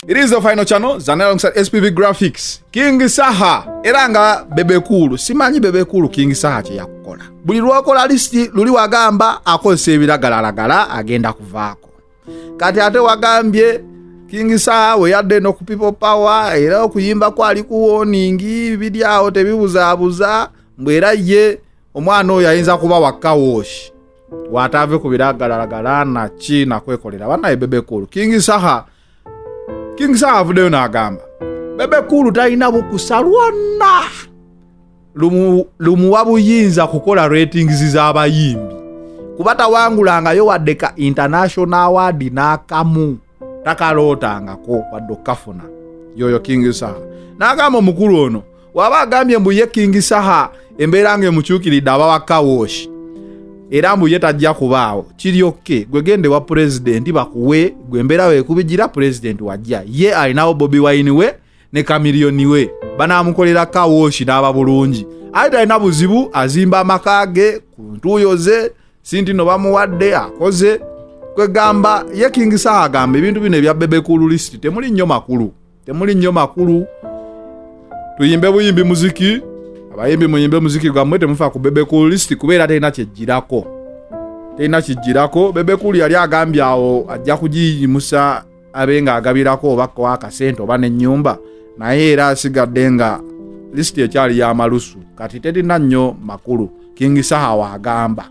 It is the final channel Zanel alongside SPV Graphics. King Saha era nga Bebe Cool. Simanyi Bebe Cool King Saha kye yakukola. Buli lwakola list luli wagamba akozesa ebiragalalagala agenda kuvaako. Kati ate wagambye King Saha we yadde no ku People Power era okuyimba kwali ku warning biri awo tebibuzaabuza mbwera ye omwana oyo ayinza kuba wa car wash. Watave ku biragalalagala na ki na kwekolera banaye Bebe Cool. King Saha avuddeyo n'agamba Bebe Cool talina bukusa lwonna lumuwa buyinza kukola ratings z'abayimbi kuba tawangulangayo wadde ka international award n'akamu takalootangako wadde okukafuna. Yoyo King Saha n'agamba omukulu ono waba agambye mbu ye King Saha embeera ng'emukyukiridde aba wa car wash era mbu ye tajja kubaawo. Kiri okay, gwe gende wa pulezidenti bakuwe gwe embeera weekubigira pulezidenti wajja ye alinawo Bobi Wine we ne Chameleone we banaamukolera car wash n'aba bulungi. Aye talina buzibu, azimba amaka ge ku ntuuyo ze si nti no bamuwadde akoze. Kwegamba ye King Saha agamba ebintu bino ebya Bebe Cool list temuli nnyo makulu, temuli nnyo makulu. Tuyimbe buyimbi muziki, abayimbi muyimbe muziki gwammwe temufa ku Bebe Cool list kubeera terina kyejjirako, terina kijjirako. Bebe Cool yali agambye awo ajja kugiyimusa abe ng'agabirako oba ko akasente oba n'ennyumba, naye era asigadde nga list ekyali y'amalusu kati terina nnyo makulu. King Saha wagamba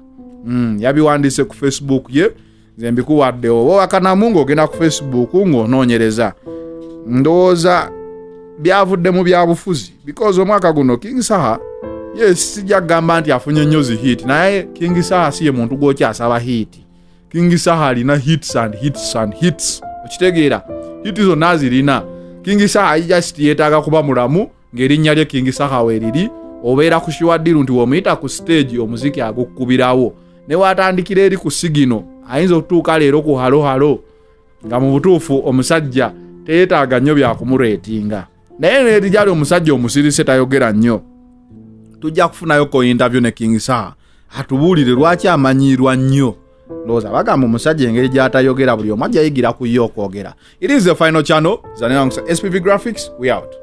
yabiwandiise ku Facebook ye, nze mbikuwadde oba wakanamu ng'ogenda ku Facebook ng'onoonyereza. Ndowooza byavudde mu byabufuzi because omwaka guno King Saha yes sijja kugamba nti afunye nnyo zi hit, naye King Saha si ye muntu gw'okyasaba hit. King Saha alina hits and hits and hits, okitegeera hit zonna azirina. King Saha just yeetaaga kuba mulamu ng'erinnya lye King Saha weeriri, obeera ku sure deal nti w'omuyita ku stage omuziki agukubirawo. Ne waatandikira eri ku sigino ayinza okutuuka leero ku halo halo nga mu butuufu omusajja teyeetaaga nnyo byakumureetinga. Naye neeri gyali omusajja omusirise tayogera nnyo. Tujja kufunayo ko interview ne King Saha atubuulire lwaki amanyiirwa nnyo. Ndowooza bagamba omusajja engeri gy'atayogera buli omu ajja yigira ku ye okwogera. It is the final channel Zanel alongside SPV Graphics. We out.